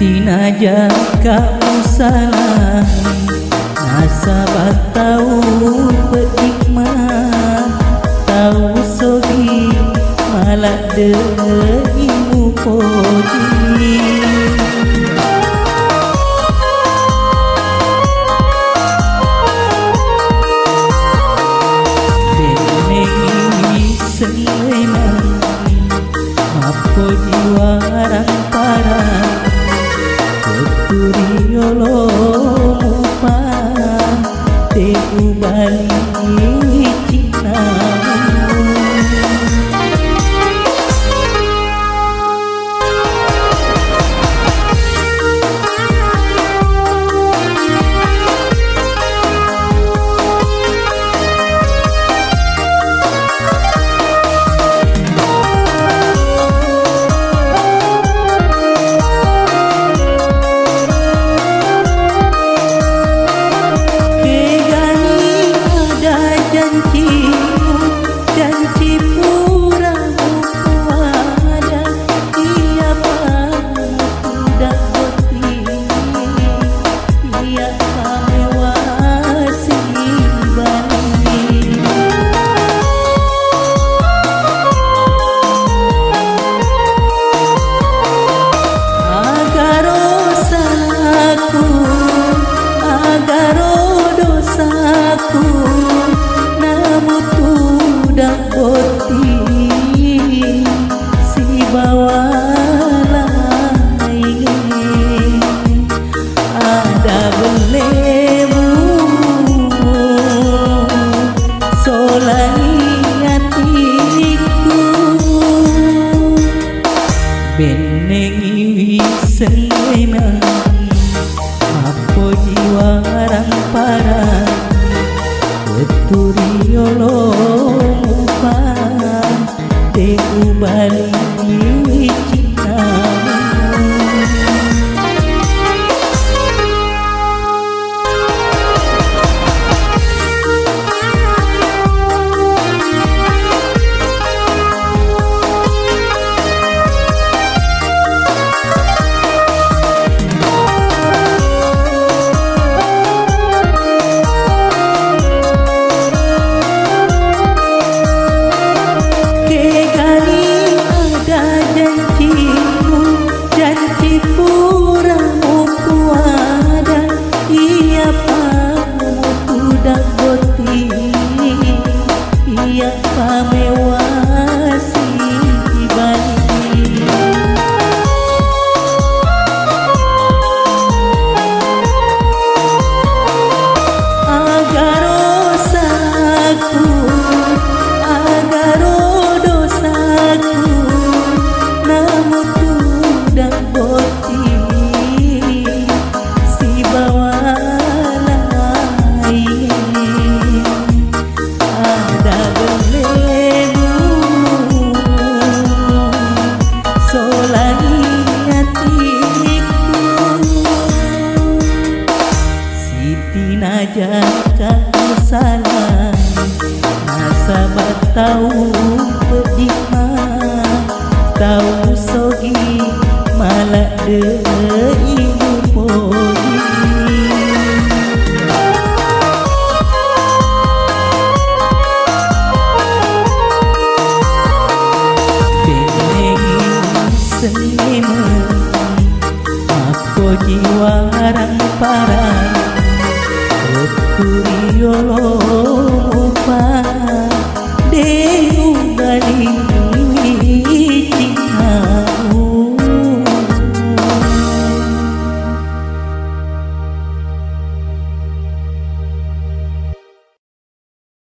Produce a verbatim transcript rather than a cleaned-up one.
Tinaja ka musalai, nasaba tau peddi'ma, tau sogi, maladde'i mupoji. Bennengi wisseng memang, mappoji warang parang, wettu riolo mupa, te ubali cinnamu. Kegani ada janjimu, janji pura mupuada, iya pa mutuda boti, iya pa mewa sibali. Agaro salaku, agaro dosaku, namu tudang boti sibawa lainge. Ada bellemu solai atikku. Bennengi wisseng memang, mappoji warang parang, wettu riolo mupa, te ubali cinnamu. Kegani ada janjimu, janji pura mupuada, iya pa mutuda boti, iya pa mewa sibali. Agaro salaku, agaro dosaku, namu tudang boti sibawa lainge. Ada bellemu solai atikku. Sitinaja ka musalai, nasaba tau peddi'ma, tau sogi, maladde'i mupoji. Bennengi wisseng memang, mappoji warang parang, wettu riolo